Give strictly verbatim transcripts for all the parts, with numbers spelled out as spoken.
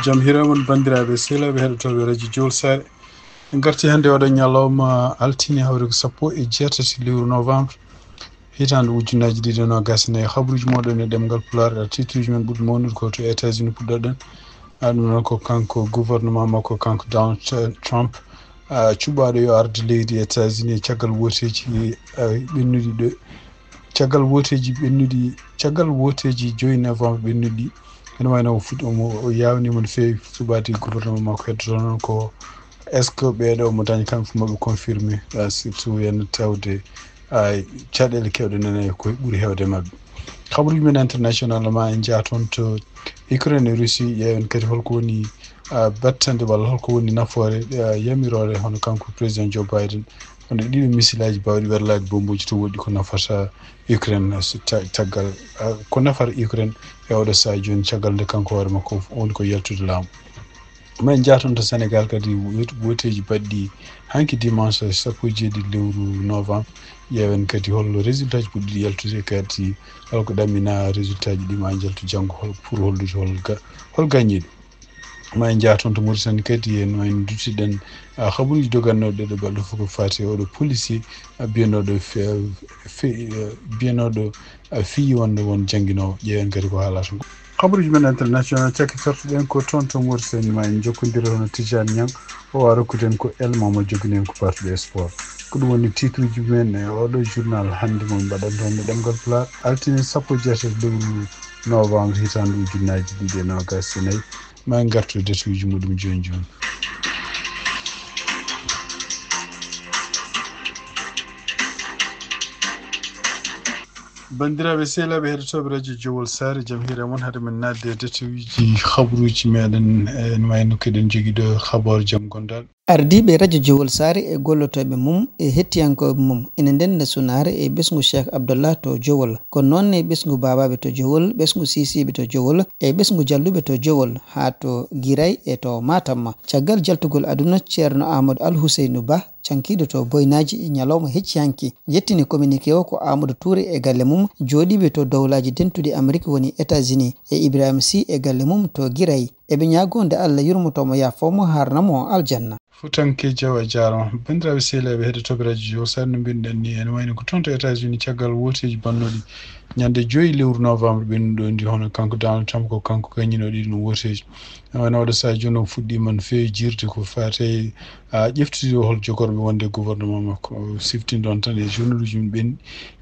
Jam hiire mon, banndiraaɓe sehilaaɓe heɗotooɓe Radio Jowol Saare. En ngartii hannde oɗo ñalawma altine, hawri ko sappo e jeetati lewru novembre, hitaande ujunnaji ɗiɗi e noogas e nayi. Habruuji mooɗon e ɗemngal Pulaar, e titruuji men ɓurɗi mawnude ko to États-Unis puɗɗoɗen. A, ɗum noon ko kanko gouvernement makko, kanko Donald Tr-, Trump, a, cuɓaaɗo yo arde leydi États-Unis caggal wooteeji, a, ɓennuɗi ɗo, caggal wooteeji ɓennuɗi, caggal wooteeji joyi novembre ɓennuɗi. Ene wayno o fuɗɗi, omo, o yaawniima no feewi suɓaade gouvernement makko. Heddoto noon ko est-ce que ɓeeɗo omo daña kamɓe fof maɓɓe confirmé, a, surtout yen tawde, a, caɗeele kewɗe nana e koye ɓuri heewde maɓɓe. Habruuji men international ma en njaa toon to Ukraine e Russie, ƴeewen kadi holko woni, a, battande walla holko woni nafoore, a, yamiroore hono kanko président Joe Biden, hono ɗiɗo misilaaji baawɗi werlaade bombooji to woɗɗi ko nafata Ukraine, so ta-, caggal, a, ko nafata Ukraine e oɗo sahaa jooni caggal nde kanko hoore makko woni ko yaltude laamu. Ma en njaa toon to Sénégal kadi, wo-, wooteeji baɗɗi hanki dimanche sappo e jeeɗiɗi lewru novembre. Ƴeewen kadi holno résultat ji puɗɗiɗi yaltude kadi, holko ɗammina résultat ji ɗi ma njaltu janngo, hol-, pour hollude hol ga-, hol gañiiɗo. Ma en njaa toon to Mauritanie kadi, en wayno duttiɗen, a, habaruuji dogannooɗi ɗo balɗe fof ko faati e oɗo policier, a, biyanooɗo fe-, fe-, a, biyanooɗo a, fii wonde won jannginoowo. Ƴeewen kadi ko haalata ko. Habaruuji men international, cakkitortoɗen ko toon to Mauritanie, ma en njokkondire hono Tijani Niang, o wa rokkuden ko elma mo joginen ko partuɗo e sport. Ko ɗum woni titruuji men e oɗo journal hannde mo min mbaɗan toon e ɗemngal Pulaar, altine sappo e jeetati lewru novembre hitaande ujunnaaji ɗiɗi e noogas e nayi. Ma en ngartu e datuuji muɗum jooni jooni. Banndiraaɓe sehilaaɓe heɗotooɓe Radio Jowol Saare, jam hiire mon. Hade men naatde e datuuji habaruuji meɗen, e, ene wayno keɗen jogii ɗo habaaru jam gondal. Ardiiɓe Radio Jowol Saare e gollotooɓe mum e hettiyankooɓe mum ina ndenda sunaare e ɓesngu Cheikh Abdallah to Jowol. Ko noon ne ɓesngu Baabaaɓe to Jowol, ɓesngu Siisiiɓe to Jowol e ɓesngu Jalluɓe to Jowol haa to Giray e to Matam. Caggal jaltugol aduna Ceerno Amadou Al Huseynu Ba, cankiiɗo to Boynaaji, ñalawma hecci hanki, yettini communiqué o ko Amadou Touré e galle mum, jooɗiiɓe to Dowlaaji Dentuɗi Amerik woni États-Unis, e Ibrahima Sy e galle mum to Giray. Eɓe ñaagoo nde Allah yurmoto mo, yaafoo mo, haarna mo aljanna. Futanke Jaw, a jaaraama. Banndiraaɓe sehilaaɓe heɗotooɓe Radio Jowol Saare, no mbiɗen ni, ene wayno ko toon to États-Unis, caggal wooteeji bannooɗi ñande joyi lewru novembre ɓennuɗo ndi, hono kanko Donald Trump, ko kanko gañinooɗo ɗiɗon wooteeji. Ene wayno oɗo sahaa jooni o fuɗɗiima no feewi jiirde ko faati e, a, ƴeftude hol jogorɓe wonde e gouvernement makko. O siftini ɗoon tan e journal uji mum ɓenni.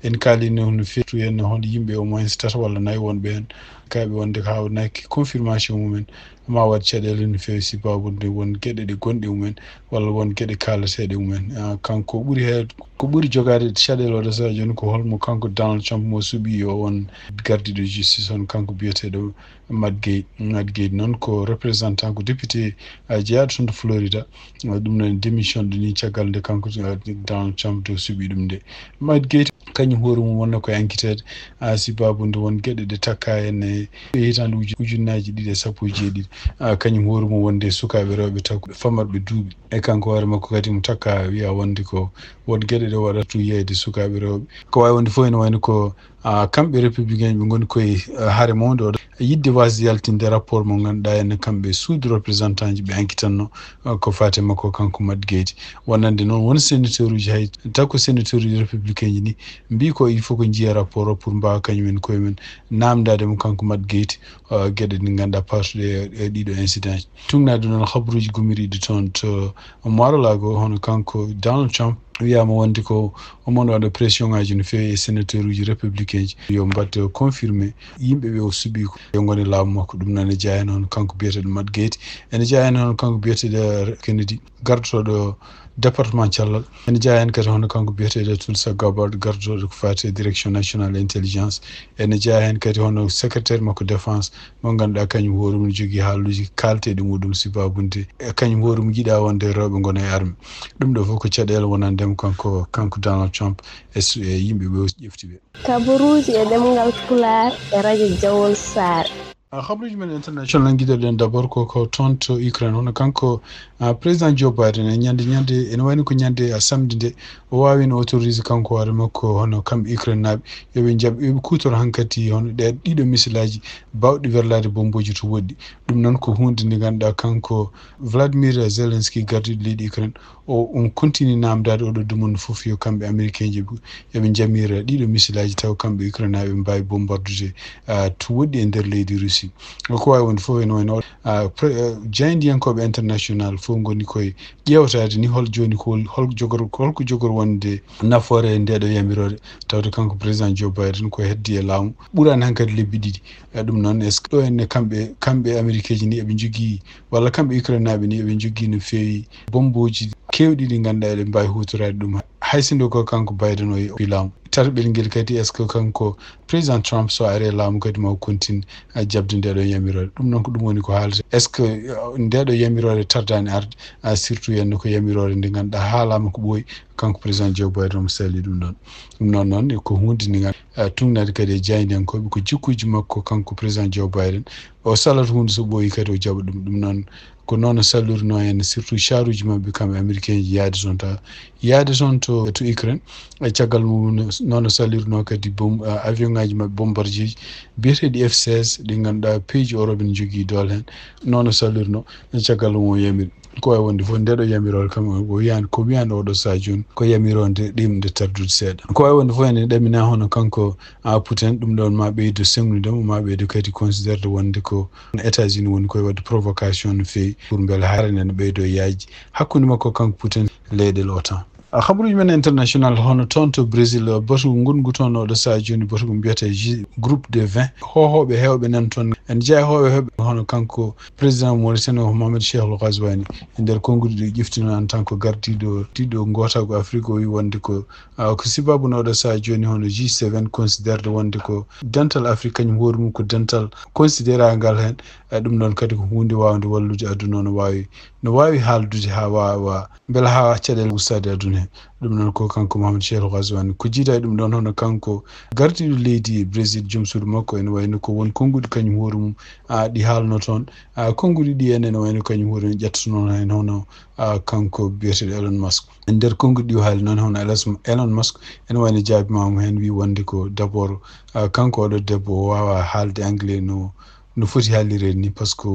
En kaalino no feewi, en hol yimɓe au moins tata walla nayi wonɓe heen. Kaaɓe wonde ko haawnaki confirmation mumen. Ma waɗ caɗeele no feewi, sibabude won geɗe ɗe gonɗe mumen, walla won geɗe kaalateeɗe mumen. Ah, kanko ɓuri he-, ko ɓuri jogaade caɗeele oɗo sahaa jooni ko holmo kanko Donald Trump mo suɓi o won gardiiɗo justice on, kanko biyeteeɗo Matt Gaetz. Matt Gaetz noon ko représentant, ko député, ah, jeyaaɗo toon to Florida. Ah, ɗum noon démission ɗo ni caggal nde kanko, ah, Donald Trump to suɓi ɗum nde. Matt Gaetz kañum hoore mum wonno koye enquêteede, ah, sibabude won geɗe ɗe takka en e hitaande uju-, ujunnaaji ɗiɗi e sappo e jeeɗiɗi. Ah, kañum hoore mum wonde sukaaɓe rewɓe taw ko famarɓe duuɓi. E kanko hoore makko kadi mo takka wiya wonde ko won geɗe ɗe waɗata to yiyde sukaaɓe rewɓe. Ko waawi wonde fof ene wayno ko, ah, kamɓe républicain ɓe ngoni koye, ah, hare mawnde oɗo yiɗde waasde yaltinde rapport mo ngannduɗaa en kamɓe suudu représentant ji ɓe enquêtanno, ah, ko faati e makko kanko Matt Gaetz. Wonande noon won sénateur uji, hay takko sénateur uji républicain ji ni mbi ko il faut ko njiya rapport o pour mbaawa kañum en koye men naamndaade mo kanko Matt Gaetz, ah, geɗe ɗe ngannduɗaa partuɗe e, e ɗiɗo incident ji. Tuugnaade noon habaruuji gumiriiɗi toon to Mar-a-Lago, hono kanko Donald Trump wiyaama wonde ko omon waɗa pression ngaji no feewi e sénateur uji républicain ji yo mbaɗ confirmé yimɓe ɓe o suɓi ko yo ngone laamu makko. Ɗum noon ene jeyaa heen hono kanko biyeteeɗo Matt Gaetz, ene jeyaa heen hono kanko biyeteeɗo Kennedy, gardotoɗo département cellal. Ene jeyaa heen kadi hono kanko biyeteeɗo Tulsa Gabbard, gardotoɗo ko faati e direction nationale intelligence. Ene jeyaa heen kadi hono secrétaire makko défense, mo ngannduɗaa kañum hoore mum jogii haaluuji kaalteeɗi muɗum, sibabude e kañum hoore mum yiɗaa wonde rewɓe ngona e arme. Ɗum ɗo fof ko caɗeele wonande mo kanko, kanko Donald Trump e su-, e yimɓe ɓe o ƴefti ɓe. Kabaruuji e ɗemngal Pulaar e Radio Jawol Saare. A habruji men international, ngiɗoɗen d'abord ko ko toon to Ukraine. Hono kanko, a, président Joe Biden, e ñande, ñande, ene wayni ko ñande, a, samedi nde, o waawino autorisé kanko hoore makko, hono kamɓe Ukraine naaɓe, yoɓe njaɓ, yoɓe kuutoro hankadi hono ɗe, ɗiɗo misilaaji baawɗi werlaade bombooji to woɗɗi. Ɗum noon ko huunde nde ngannduɗaa kanko Vladimir Zelensky, gardiiɗo leydi Ukraine, o, on continue naamndaade oɗo dumunna fof yo kamɓe Amerikeenje ɓe, yoɓe njamira ɗiɗo misilaaji taw kamɓe Ukraine naaɓe mbaawi bombardude, a, to woɗɗi e nder leydi Russie. Ko waawi wonde fof ene wayno, a, pre-, a, jaayndiyankooɓe international fof ngoni koye ƴeewtaade ni hol jooni ko hol, hol jogor-, holko jogor wonde nafoore e ndeeɗo yamiroore, tawde kanko président Joe Biden ko heddi e laamu ɓuraani hankadi lebbi ɗiɗi. E ɗum noon, est-ce que ɗo henne kamɓe, kamɓe Amerikeeji ni eɓe njogii, walla kamɓe Ukraine naaɓe ni eɓe njogii no feewi bombooji keewɗi ɗi ngannduɗaa eɗen mbaawi huutoraade ɗum? Hay sinno ko kanko Biden o e laamu. Tataɓel ngel kadi, est-ce que kanko président Trump so ari e laamu kadi ma o continue, a, jaɓde ndeɗo yamiroore? Ɗum noon ko ɗum woni ko haalata. Est-ce que, a, ndeɗo yamiroore tardaani arde, a, surtout henne ko yamiroore nde ngannduɗaa haalaama ko ɓooyi, kanko président Joe Biden omo salii ɗum ɗoon. Ɗum noon noon ko huunde nde ngannduɗaa, a, tuugnaade kadi e jaayndiyankooɓe ko jikkuuji makko kanko président Joe Biden. O salata huunde so ɓooyi kadi o jaɓa ɗum. Ɗum noon ko noon o salirnoo heen, surtout caruuji maɓɓe kamɓe Amerikeenji yahde toon ta, yahde toon to, to Ukraine. E caggal mum noon o salirnoo kadi bom-, a, avion ŋaaji maɓɓe bombardier ji biyeteeɗi F seize ɗi ngannduɗaa peeji Europe ne njogii doole heen. Noon o salirnoo, e caggal mum o yamiri. Ko waawi wonde fof ndeɗo yamiroore kam o wiyaani, ko wiyaani oɗo sahaa jooni ko yamiroore ɗimde tardude seeɗa. Ko waawi wonde fof ene ɗamina hono kanko, a, Putin, ɗum ɗoon ma ɓeydo senngude mo, ma ɓeydo kadi considérde wonde ko États-Unis woni koye waɗde provocation no feewi pour mbele harane no ɓeydo yaaji hakkunde makko kanko Putin leyɗe l'OTAN. A, habruuji men international, hono toon to Brésil, batu ngonngu toon oɗo sahaa jooni, batu ko mbiyetee G-, groupe de vingt. Hoohooɓe heewɓe nan toon. En njeyaa hoohooɓe heewɓe, hono kanko président Mauritanie o Mohamed Cheikh Ould Ghazouani, e nder konnguɗi ɗi ƴeftino en tant que gardiiɗo, diɗo ngootaagu Afrique, o wi wonde ko, a, ko sibabu no oɗo sahaa jooni hono G seven considérde wonde ko dental Afrique kañum hoore mum ko dental considérangal heen. E ɗum noon kadi ko huunde waawnde wallude aduna o no waawi, no waawi haaldude haa waawa mbela haa caɗeele ustaade aduna heen. Ɗum noon ko kanko Mohamed Cheikh Ould Ghazouani. Ko jiida e ɗum ɗoon hono kanko gardiiɗo leydi Brésil, joom suudu makko ene wayno ko won konnguɗi kañum hoore mum, a, ɗi haalno toon. A, konnguɗi ɗi en ene wayno kañum hoore mum ƴettotono heen hono, a, kanko biyeteeɗo Elon Musk. E nder konnguɗi ɗi o haali noon hono Elas-, Elon Musk ene wayno jaabimaama heen wi wonde ko d'abord, a, kanko oɗo debbo o waawaa haalde anglais no, no foti haalirde ni, par ce que,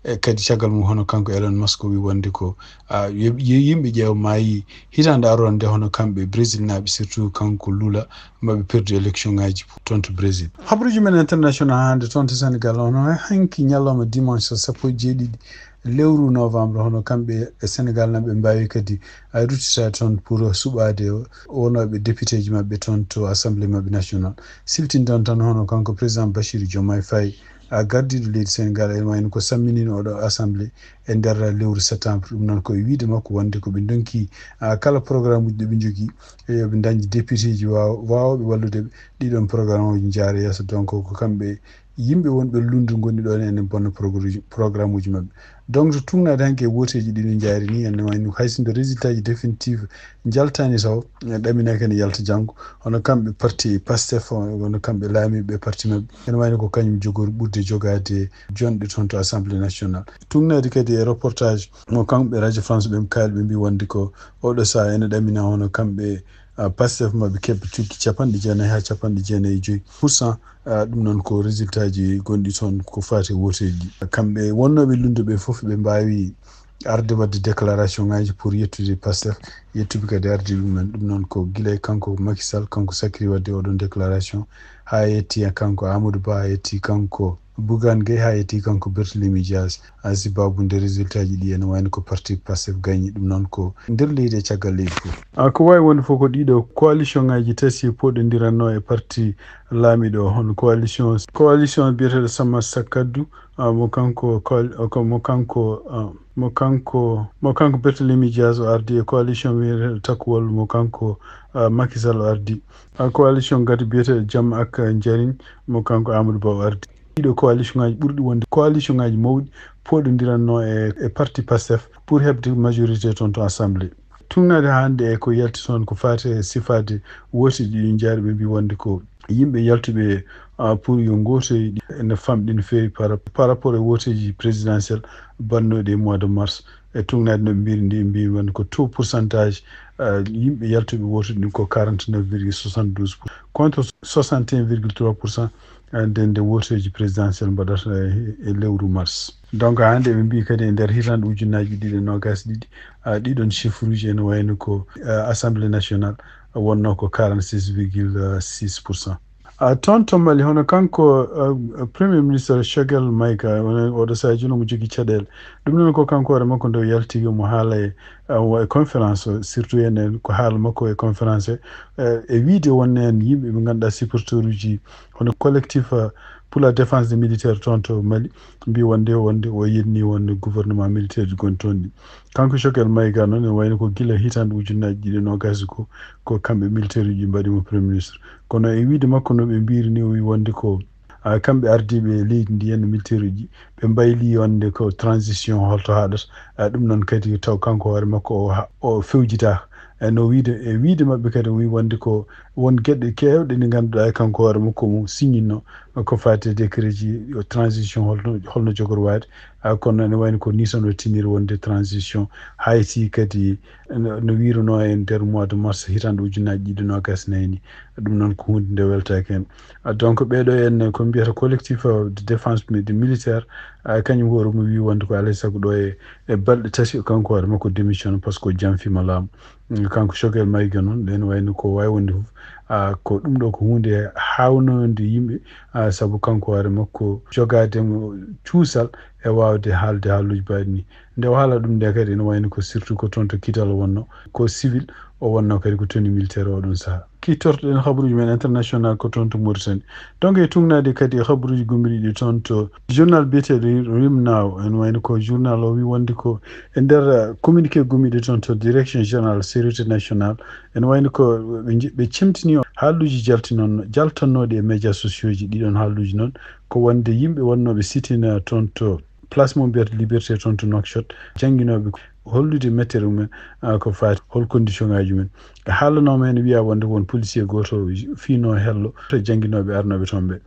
e, kadi caggal mum hono kanko Elon Musk o wi wonde ko, a, yo, yo yimɓe ƴeew maayi hitaande aroore nde hono kamɓe Brésil naaɓe, surtout kanko Lula, maɓe perdu élection ŋaaji toon to Brésil. Habruuji men international hannde toon to Sénégal, hono hanki ñalawma dimanche sappo e jeeɗiɗi lewru novembre, hono kamɓe e Sénégal naaɓe mbaawi kadi, a, ruttitaade toon pour suɓaade wonooɓe députéji maɓɓe toon to assemblée maɓɓe national. Siftinɗon tan hono kanko président Bassirou Diomaye Faye, a, gardiiɗo leydi Sénégal, ene wayno ko samminino oɗo assemblée e nder lewru septembre. Ɗum noon ko e wiyde makko wonde ko ɓe ndonki, a, kala programme uji ɗi ɓe njogii, e yo ɓe ndañde députéji waaw-, waawɓe wallude ɓe, ɗiɗon programme uji njaara yeeso. Donc ko kamɓe yimɓe wonɓe lunndu ngoni ɗoon ene bonna progr-, programme uji maɓɓe. Donc to tuugnaade hanki e wooteeji ɗi no njaari ni, ene wayno hay sinno résultat ji définitif njaltaani taw, e ɗaminaaki ene yalta janngo. Hono kamɓe parti Pastef, hono kamɓe laamiiɓe parti maɓɓe, ene wayno ko kañum jogori ɓurde jogaade jonɗe toon to Assemblée nationale. Tuugnaade kadi e reportage mo kamɓe Radio France ɓe kaali, ɓe mbi wonde ko oɗo sahaa ene ɗamina hono kamɓe, a, Pastef maɓɓe keɓa cukki capanɗe jeenayi haa capanɗe jeenayi e joyi pour cent. A, ɗum noon ko résultat ji gonɗi toon ko faati e wooteeji ɗi. Kamɓe wonnooɓe lunndu ɓe fof ɓe mbaawi arde waɗde déclaration ŋaaji pour yettude Pastef, yettuɓe kadi arde ɗum en. Ɗum noon ko gila e kanko Macky Sall, kanko sakkiri waɗde oɗon déclaration, haa yetti e kanko Amadou Ba, haa yetti kanko Bougane Gueye, haa yetti kanko Barthélémy Dias. A, sibabu nde résultat ji ɗi ene wayno ko parti Pastef gagni, ɗum noon ko nder leydi e caggal leydi fof. A, ko waawi wonde fof ko ɗiɗo coalition ŋaaji tati poɗondirannoo e parti laamiiɗo o, hono coalition, coalition biyeteeɗo Samat Sa Kaddu, a, mo kanko coal-, ko mo kanko, a, mo kanko, mo kanko Barthélémy Dias o ardi, e coalition wiyeteeɗo Takku Wallu mo kanko, a, Macky Sall o ardi. A, coalition gati biyeteeɗo Jam ak Njariñ mo kanko Amadou Ba o ardi. Ɗiɗo coalition ŋaaji ɓurɗi wonde coalition ŋaaji mawɗi poɗondirannoo e, e parti Pastef pour heɓde majorité toon to Assemblée. Tuugnaade hannde e ko yalti toon ko faati e sifaade wooteeji ɗi njaari, ɓe mbi wonde ko Yimɓe yaltuɓe, ah, pour yo ngootoy ɗi ene famɗi no feewi par, par rapport e wooteeji présidentielle baɗnooɗi e mois de mars. E tugnaade no ɓe mbiri ndi, ɓe mbi won ko taux pourcentage, ah, yimɓe yaltuɓe wootude ɗum ko quarante-neuf virgule soixante-douze pour cent, contre soixante et un virgule trois pour cent, ah, nde, nde wooteeji présidentielle mbaɗata e, e lewru mars. Donc, hannde ɓe mbi kadi e nder hitande ujunnaaji ɗiɗi e noogas ɗiɗi, ah, ɗiɗon chiffre uji ene wayno ko, ah, Assemblée nationale wonno ko quarante-six virgule six pour cent. Ah, toon to Mali, hono kanko, ah, Premier Ministre Choguel Maïga, woni oɗo sahaa jooni omo jogii caɗeele. Ɗum noon ko kanko hoore makko nde o yalti, omo haala e, ah, wa-, e conférence, surtout en, en ko haala makko e conférence, eh, e wiide wonde en yimɓe ɓe ngannduɗaa supporteruji hono collectif, ah, pour la défense des militaires toon to Mali, mbi wonde, wonde o yenni wonde gouvernement militaire ji gonɗi toon ɗi. Kanko Choguel Maïga noon, ene wayno ko gila hitande ujunnaaji ɗiɗi e noogas ko, ko kamɓe militaire uji mbaɗi mo Premier Ministre. Kono e wiide makko no ɓe mbiri ni, o wi wonde ko, ah, kamɓe ardiiɓe leydi ndi, henno militaire uji, ɓe mbayli wonde ko transition holto haɗata. Ah, ɗum noon kadi taw kanko hoore makko o ha-, o fewjitaaka. E no wiide, e wiide maɓɓe kadi o wi wonde ko won geɗe keewɗe ɗe ngannduɗaa e kanko hoore makko mo signino ko faati e décret ji transition holno, holno jogorwaade. Ah, kono ene wayno ko ni tan o tiniri wonde transition, hay si kadi no, no wiruno e nder mois de mars hitande ujunnaaji ɗiɗi e noogas e nayi ni. Ɗum noon ko huunde nde weltaaki en. Ah, donc ɓeeɗo en ko mbiyata collectif, ah, de défense mi-, de militaire, ah, kañum hoore mum wi wonde ko alay sago ɗo e, e balɗe tati kanko hoore makko démission par ce que o janfima laamu. Mm, kanko Choguel Maïga noon, ene wayno ko wawi wonde fof, ah, ko ɗum ɗo ko huunde hawnonde yimɓe, ah, sabu kanko hoore makko jogaade mo cuusal e wawde haalde haalluji mbaɗi ni. Nde o haala ɗum nde kadi ene wayno ko surtout ko toon to Kidal o wonno, ko civil, o wonno kadi ko tenue militaire oɗon sahaa. Kittortoɗen habaruji men international ko toon to Mauritanie. Donc e tugnaade kadi habaruji gummiɗi ɗi toon to journal biyeteeɗo Rimnaaw, ene wayno ko journal o wi wonde ko e nder, eh, communiqué gummiɗo toon to direction générale sécurité nationale, ene wayno ko ɓe nji-, ɓe cemtini o haalluji jaltinon, jaltannooɗi e médias sociaux ji. Ɗiɗon haalluji noon ko wonde yimɓe wonnooɓe sitina toon to place mo mbiyata Liberté toon to Nouakchott, jannginooɓe hollude mettere mumen, ah, ko faati hol condition ngaji mumen. E haalanooma heen wiya wonde won policier gooto fiino hello to jannginooɓe arnooɓe toon ɓe.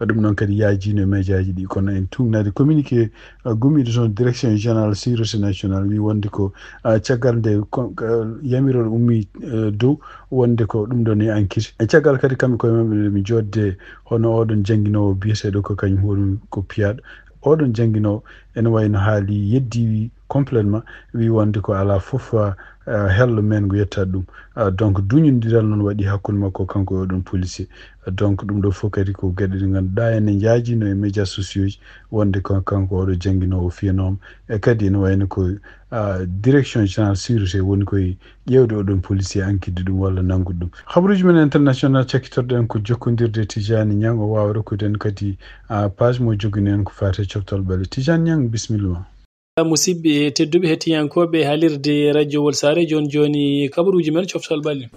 Ɗum noon kadi yaajiino e mejaaji ɗi, kono en tuugnaade communiqué, ah, gummiiɗo toon direction générale sécurité nationale wi wonde ko, ah, caggal nde ko, ah, yamirooɗo ummi, eh, dow wonde ko ɗum ɗon e enquête. E caggal kadi kamɓe koye maɓɓe ɓe joodde hono oɗon jannginoowo biyeteeɗo ko kañum hoɗum ko piyaaɗo. Oɗon jannginoowo ene wayno haali yeddi wi complètement, wi wonde ko alaa fof, ah, hello men ngo yettaade ɗum. Ah, donc duñondiral noon waɗi hakkunde makko kanko e oɗon policier. Ah, donc ɗum ɗo fof kadi ko geɗe ɗe ngannduɗaa ene njaajino e médias sociaux ji wonde ko kanko oɗo jannginoowo fiyanooma. E kadi ene wayno ko, ah, direction générale sécurité woni koye ƴeewde oɗon policier, enquête ɗum walla nanngude ɗum. Habaruuji men international cakkitorɗen ko jokkondirde Tijani Niang, o waawa rokkude en kadi, ah, page mo joginoo en ko faati e coftal ɓale. Tijani Niang, bisimilla ma. Musidɓe tedduɓe hettiyankooɓe haalirde Radio Wolsare, jooni jooni kabaruuji men coftal ɓale.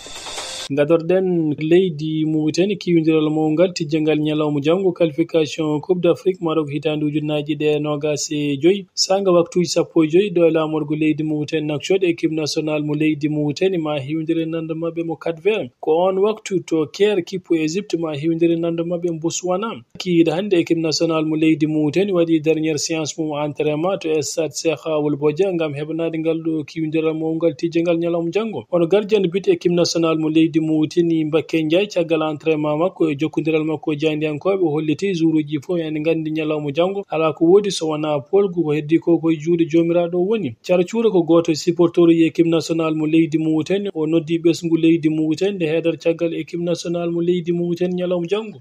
Ngadorɗen leydi Mauritanie, kiwindiral mawngal tijjangal ñalawma janngo qualification Coupe d'Afrique Maroc hitaande ujunnaaji ɗe noogaas e joy. Saanga waktuuji sappo e joy ɗo e laamorgo leydi Mauritanie Nouakchott, équipe nationale mo leydi Mauritanie ma hiwndire nande maɓɓe mo Cap Vert. Ko oon waktu to Caire kippu Égypte ma hiwndire nande maɓɓe mo Botswana. Kikiiɗe hannde équipe nationale mo leydi Mauritanie waɗi dernière séance mum entraînement to stade Cheikh Ould Bouadia ngam heɓanaade ngal ɗo kiwindiral mawngal tijjangal ñalawma janngo. Hono gardien de but équipe nationale mo leydi Mauritanie Mbacké Ndiaye caggal entraînement makko e jokkondiral makko e jaayndiyankooɓe o holliti joueuruuji fof ene nganndi ñalawma janngo alaa ko woodi so wonaa poolgu ko heddii ko koye juuɗe joomiraaɗo o woni. Cara Cuura ko gooto e supporteruuji équipe nationale mo leydi Mauritanie. O noddi ɓesngu leydi Mauritanie nde heedata caggal équipe nationale mo leydi Mauritanie ñalawma janngo.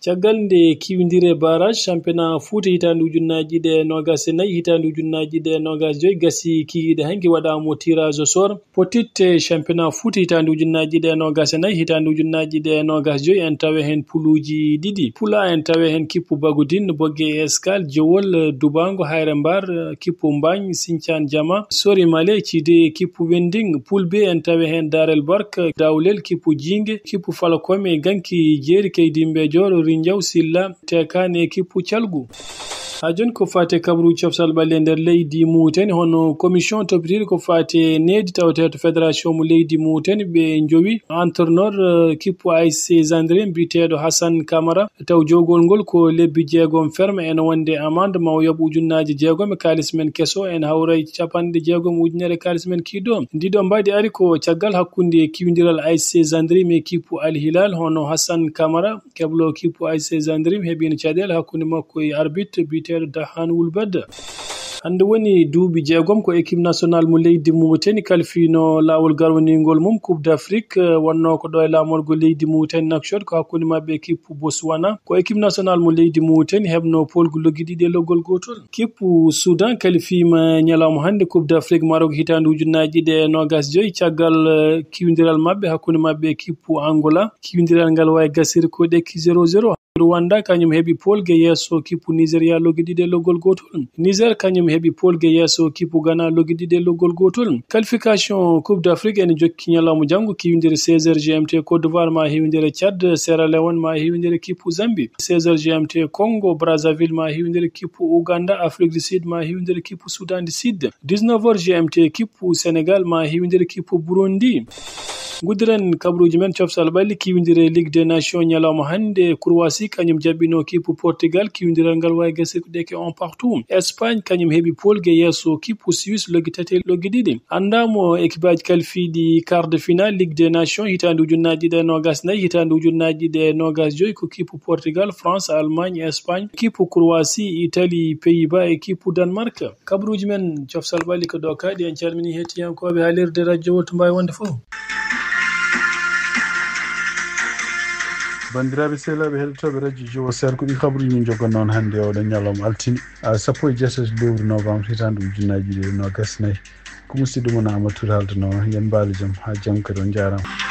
Caggal nde kiwindire barrage championnat Fouta hitaande ujunnaaji ɗiɗi e noogaas e nayi, hitaande ujunnaaji ɗiɗi e noogaas e joy gasi kikiiɗe hanki waɗaama tirage au sort. Potitte championnat Fouta hitaande ujunnaaji ɗiɗi e noogaas e nayi, hitaande ujunnaaji ɗiɗi e noogaas e joy en tawa heen puluuji ɗiɗi. Pula en tawa heen kippu Bagodin, Bogge e Escale, Jowol, Dubango, Hayre Mbar, kippu Mbaañ, Sinthiane Diama, Sori Male, Cide, kippu Wending. Poule B en tawa heen Darel Barka, Dawlel, kippu Jiinge, kippu Falakome, Ganki, Jeeri, Keydi Mbejoor, Njaw Silla, teekaani e kippu calgu. Haa jooni ko faati e kabru coftal ɓalli e nder leydi Mauritanie, hono commission toppitiiɗo ko faati e needi taweteeɗo fédération mo leydi Mauritanie, ɓe njowi entraîneur, eh, kippu A S C Zaïndrim biyeteeɗo Hassan Camara, taw jowgol ngol ko lebbi jeegom ferme ene wonde amande ma o yoɓ ujunnaaji jeegom e kaalis men keso, ene hawra e capanɗe jeegom ujunere kaalis men kiiɗo. Ndiɗo mbaadi ari ko caggal hakkunde kiwindiral A S C Zaïndrim e kippu Al Hilal, hono Hassan Camara, keblo kippu A S C Zaïndrim heɓino caɗeele hakkunde makko e arbitre biyeteeɗo Dahan Wulbad. Hannde woni duuɓi jeegom ko équipe nationale mo leydi Mauritanie kalfiino laawol garwaniingol mum Coupe d'Afrique, eh, wonnoo ko ɗo e laamorgo leydi Mauritanie Nouakchott, ko hakkunde maɓɓe e kippu Botswana. Ko équipe nationale mo leydi Mauritanie heɓno poolgu loggi ɗiɗi e loggol gootol. Kippu Soudan kalifiima ñalawma hannde Coupe d'Afrique Maroc hitaande ujunnaaji ɗiɗi e noogas joy caggal, eh, kiwindiral maɓɓe hakkunde maɓɓe e kippu Angola. Kiwindiral ngal wayi gasir ko ɗekki zéro zéro. Rwanda kañum heɓi poolge yeeso kippu Nigeria loggi ɗiɗi e loggol gootol. Niger kañum heɓi poolge yeeso kippu Ghana loggi ɗiɗi e loggol gootol. Qualification Coupe d'Afrique ene jokki ñalawma janngo, kiwindire seize heures G M T, Côte d'Ivoire ma hiwindire Tchad, Sierra Leone ma hiwindire kippu Zambie, seize heures G M T, Congo Brazzaville ma hiwindire kippu Ouganda, Afrique du Sud ma hiwindire kippu Soudan du Sud, dix-neuf heures G M T, kippu Sénégal ma hiwindire kippu Burundi. Nguddiren kabaruuji men coftal ɓalli, kiwindire Ligue des Nations ñalawma hannde. Croatie kañum jaɓɓino kippu Portugal, kiwindiral ngal wayi gasirde ko ɗeke un partout. Espagne kañum heɓi poolge yeeso kippu Suisse loggi tati e loggi ɗiɗi. Anndaamo ekipaaji kalfiiɗi quart de finale Ligue des Nations hitaande ujunnaaji ɗiɗi e noogas nayi, hitaande ujunnaaji ɗiɗi e noogas joy ko kippu Portugal, France, Allemagne, Espagne, kippu Croatie, Italie, Pays-Bas e kippu Danemark. Kabaruuji men coftal ɓalli ko ɗo kaaɗi. En calminii heɗtiyankooɓe haalirde radio Wolto Mbawi wonde fof. Banndiraaɓe sehilaaɓe heɗotooɓe radio Jiwo Seer, ko ɗi kabaruuji min njogannoo on hannde e oɗo ñalawma altine, a, sappo e jeetati lewru novembre hitaande ujunnaaji ɗiɗi e noogas nayi. Ko musidɗo mon Amadou Touré haaldanoo, yen mbaalo jam haa janngo kadi, on njaaraama.